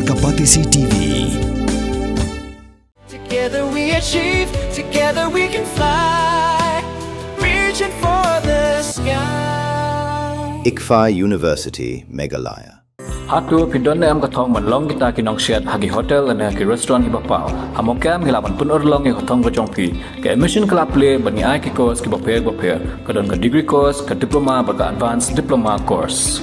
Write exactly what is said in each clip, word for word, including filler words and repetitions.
Ka Batesi T V. Together we achieve, together we can fly. Reaching for the sky. ICFAI University, Meghalaya. Hato phi don ne em ka thong ban long kita ki nongshet ha ki hotel ne ki restaurant kiba paw? Ha Mawkyrwat ngi lah ban pynurlong ïa ka thong ka jong phi. Ka admission ka la plie bad ngi ai ki course kiba pher ba pher. Ka don ka degree course, ka diploma bad ka advanced diploma course.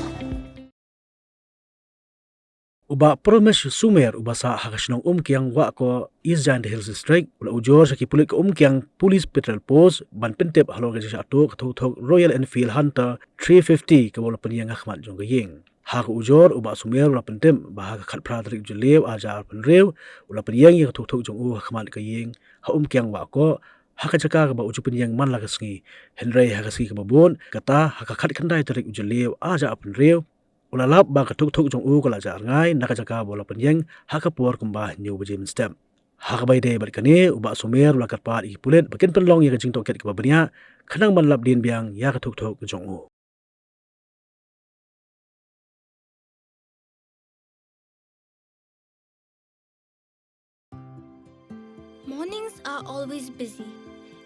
U Bah Promesh Sumer uba sah ha ka shnong Umkiang Wahkoh, East Jaintia Hills District, u la ujor sha ki pulit ka Umkiang Police Patrol Post ban pyntip halor ka jingshah tuh ka thok thok Royal Enfield Hunter three fifty kaba u la pynïeng ha khmat jong ka ïing. Ha ka ujor u Bah Sumer u la pyntip ba ha ka khatphra tarik u Jylliew arhajar arphew hynriew u la pynïeng ïa ka thok thok jong u ha khmat ka ïing ha Umkiang Wahkoh, ha ka jaka kaba u ju pynïeng man la ka sngi. Hynrei ha ka sngi kaba bud, kata ha ka khatkhyndai tarik u Jylliew arhajar arphew hynriew, u la lap ba ka thok thok jong u ka la jah rngai na ka jaka ba u la pynïeng ha ka por kumba hynñiew baje mynstep. Ha kaba ïadei bad kane, u Bah Sumer u la kyrpad ïa ki pulit ba kin pynlong ïa ka jingtohkit kaba bniah khnang ban lap dien biang ïa ka thok thok jong u. Mornings are always busy.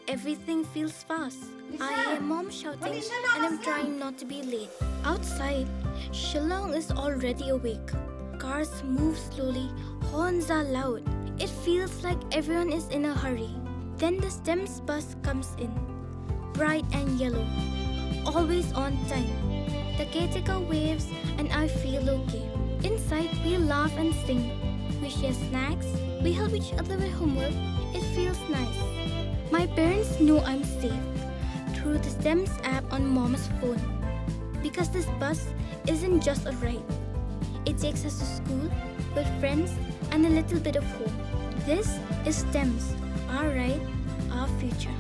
Everything feels fast. I hear mom shouting and I'm trying not to be late. Outside, Shillong is already awake. Cars move slowly, horns are loud. It feels like everyone is in a hurry. Then the STEMS bus comes in. Bright and yellow. Always on time. The caretaker waves and I feel okay. Inside, we laugh and sing. We share snacks. We help each other with homework. It feels nice. My parents know I'm safe through the STEMS app on mom's phone. Because this bus isn't just a ride. It takes us to school, with friends, and a little bit of home. This is STEMS, our ride, our future.